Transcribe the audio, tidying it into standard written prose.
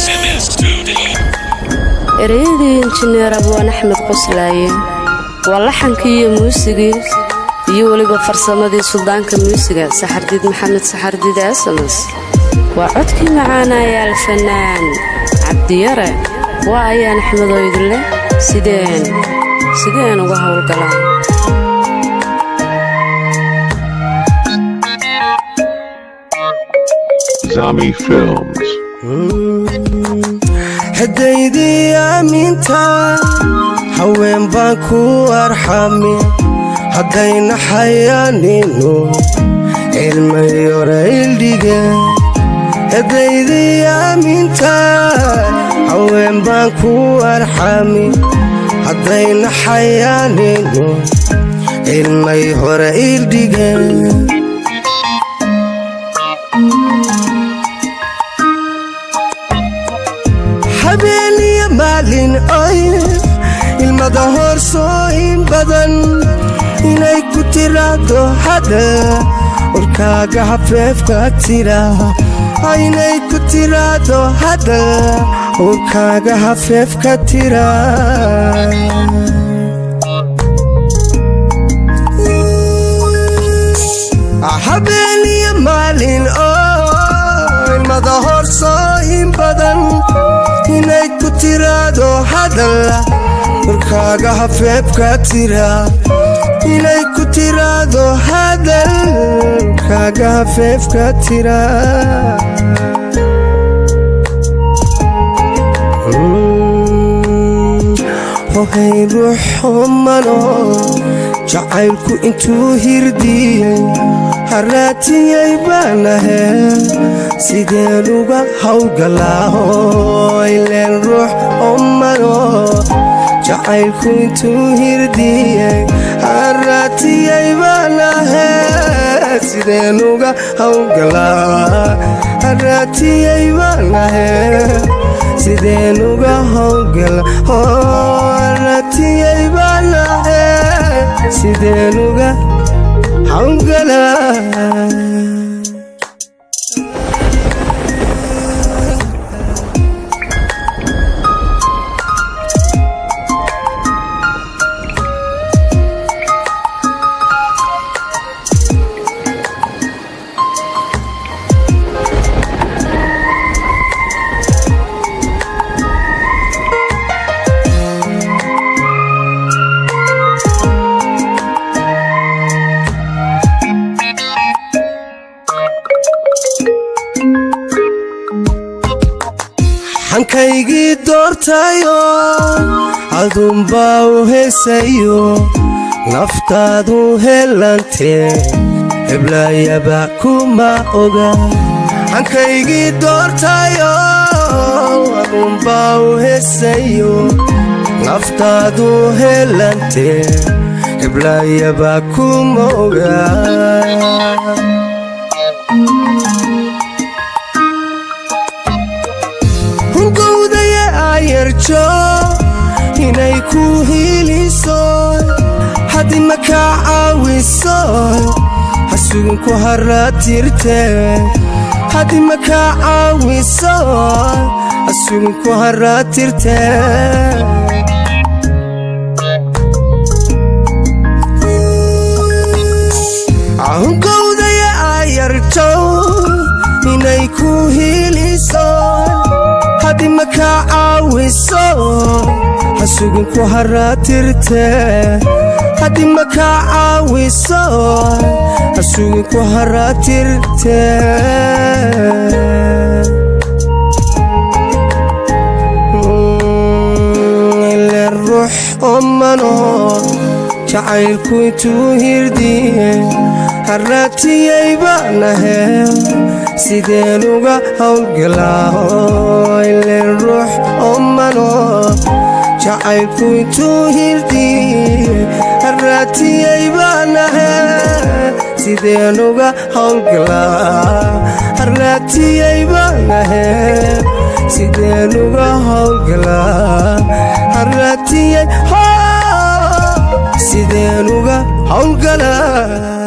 SMS Studio. Ereyadii Injineer Abwaan Axmed Qoslaaye, waa laxankii iyo muusigii iyo weliba farsamadii suldaanka muusiga Saxardiid Maxamed Saxardiid SMS. Waa codkii macaanaya Alfanaan Cabdiyare. Waa Ayaan Axmed oo idinleh: sideen uga howlgalaa? Zami Films. Haddaydii aaminta haween baan ku arxami, haddayna xayaaninu ilmayorayldhige. Haddaydii aaminta haween baan ku arxami, haddayna xayaaninu ilmay hore ildhige. Habeeniyo maalin oy ilmada horsooyin badan inay ku tiraahdo hada warkaaga hafeefka tira, inay ku tiraahdo hada warkaaga hafeefka tira. Habeeniyo maalin oo ilmada horsooyin badan inay ku tiraahdo hadal warkaaga hafeefka tira, inay ku tiraahdo hadal warkaaga hafeefka tira. Hohay ruux xumano jacaylku intuu hirdiyey haraatiyey baanahe, sideen uga hawlgalaaho? Ileen ruux omano jacaylku intuu hirdiyey haraatiyey baanahe, sideen uga hawlgalaa? Haraatiyey baanahe, sideen uga hawlgala? Haraatiyey baanahe, sideen uga hawlgalaa? Xankaygii doortayo adunbaa u heesayo, naftaadu helantee, heblaayaba kuma oga. Xankaygii doortayo adunbaa u heesayo, naftaadu helantee, heblaayaba kuma oga. Hungowdaya aayarjo inay ku hiiliso, haddii ma kaa caawiso hasugin ku haraatirte, haddii ma kaa caawiso hasugin ku haraatirte. Hungowdaya aayarjo inay ku hiiliso, haddii ma kaa caawiso hasugin ku haraatirte, haddii ma kaa caawiso hasugin ku haraatirte. Ile ruux omano jacaylku intuu hirdiye haraatiyey baanahe, sideen uga howlgalaaho? Ile ruux omano jacaylku intuu hirdiye haraatiyey baanahe, sideen uga howlgalaa? Haraatiyey baanahe, sideen uga howlgalaa? Haraatiyey, sideen uga howlgalaa?